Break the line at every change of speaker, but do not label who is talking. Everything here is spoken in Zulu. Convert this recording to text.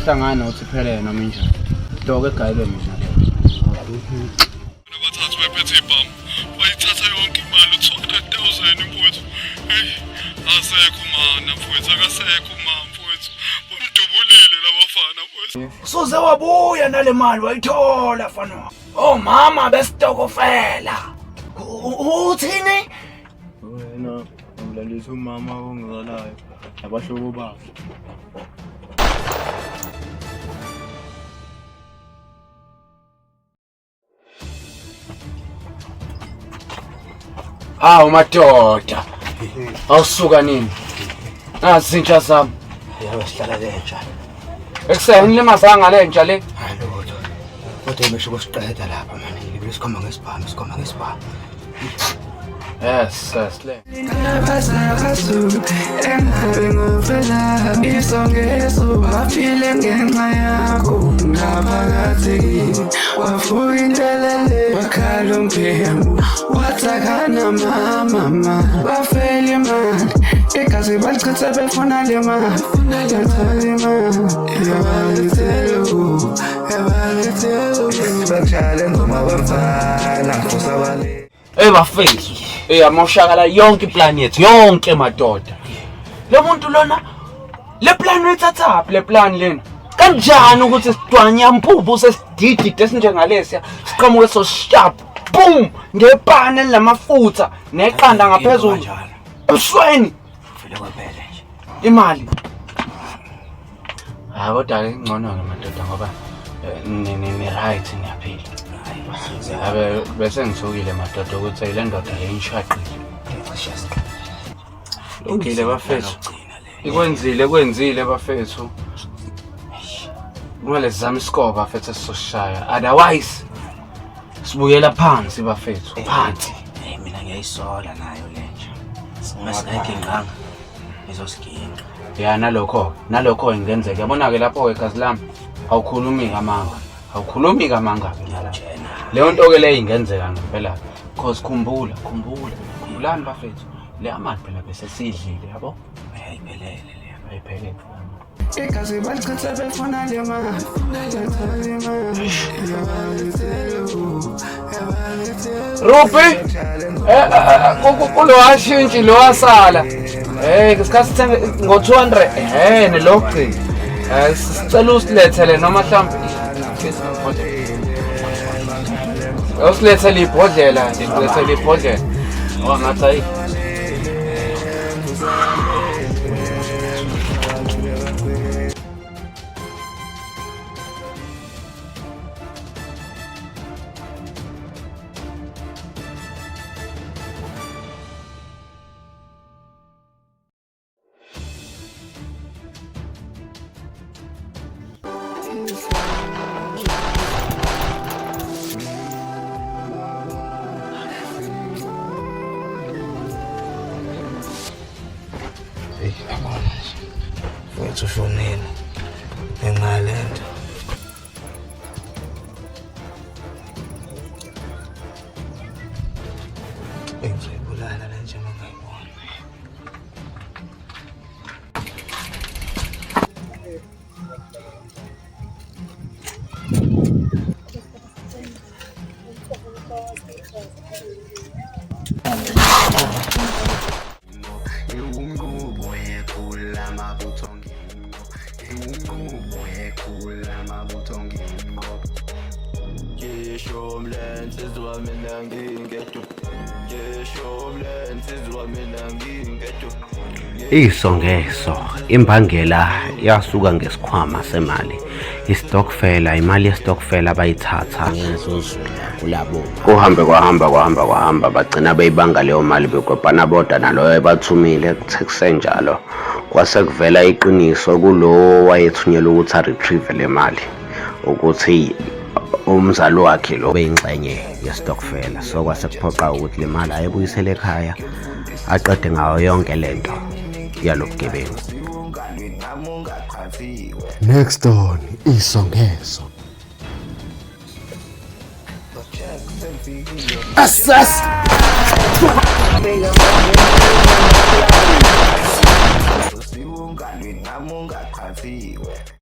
Angihlangani nokuthi iphele noma injani. Doko egayelwe mina leyo.
Abathathu bephethe ibhamu bayithatha yonke imali u-200,000 mfowethu. Hey, asekho mana mfowethu, akasekho ma mfowethu. Bamdubulile labafana mfowethu.
Usuze wabuya nale mali wayithola fana. Oh mama besitokofela. Uthini?
Wena ngilalisa umama ongizalayo nabahlobo bakhe.
Hawu madoda. Awusuka nini? Nazi intsha zami.
Yebo sihlala lentsha.
Ekuseni ngilimazanga lentsha le.
Hayi lutho. Kodwa ngisho kusiqeda lapha manje ngibile sikhomba ngesibhamu sikhomba ngesibhamu.
Yes, yes, le.
Baphile ngenxa yakho ngaphakathi kimi wavuka intelele wakhala umphembu wathakana mama bafela imali igazi balichitha befuna le mali le mali yabalethela yabalethela
Bakushaya ngoma bafana ngifosabale
Hey bafethu, hey amoshakala yonke iplan yethu, yonke madoda. Lo muntu lona le plan uyithathaphi le plan lena? Kanjani ukuthi sidwanya mpuphu sesididi esinjengalesiya siqhamuke so sharp boom ngepani elinamafutha neqanda ngaphezulu ebusweni.
Vele kwaphela nje.
Imali. Hayi kodwa ke ngcono ke madoda ngoba ni right niyaphila. Abe bese ngithukile madoda ukuthi le ndoda le inshaqile. Lungile bafethu. Ikwenzile kwenzile bafethu. Kumele sizame iscore bafethu esizoshaya. Otherwise sibuyela phansi bafethu. Phansi.
Hey mina ngiyayisola nayo lenja. Masingayigingqanga. Izosiginqa.
Ya nalokho nalokho ingenzeka. Yabona ke lapho ke gazi lami awukhulumi ngamanga. Awukhulumi kamanga ke nalapho. Leyo nto ke leyo ingenzeka ngempela. Cause khumbula, khumbula, khumbulani bafethu. Le amali phela bese siyidlile yabo.
Ayiphelele le.
Ayiphelele.
Igazi balichitha befuna le mali
Rupi kulo washintshi lo wasala. Eh ngesikhathi sithenge ngo-200 eh nelokugcina. Eh sicela usilethele noma mhlawumbe usilethele ibhodlela nje, usilethele ibhodlela. Ngoba ngathi ayi
Eyi yabona nje. Mfowethu ushonile. Ngenxa yale nto. Eyi ngizoyibulala le nje uma ngayibona.
Iso ngeso imbangela yasuka ngesikhwama semali isitokfela imali yesitokfela bayithatha
Kulabo.
Kuhambe kwahamba kwahamba kwahamba bagcina beyibanga leyo mali bekwebhana bodwa naloyo ebathumile. Kuthe kusenjalo kwase kuvela iqiniso kulowo wayethunyelwe ukuthi a-retrieve le mali ukuthi umzali wakhe lo beyingxenye yesitokfela, so kwase kuphoqa ukuthi le mali ayebuyisele ekhaya aqede ngayo yonke lento yalobugebengu.
Next on Iso Ngeso. Assess!
Siwungalweni nami ungaqhathiwe.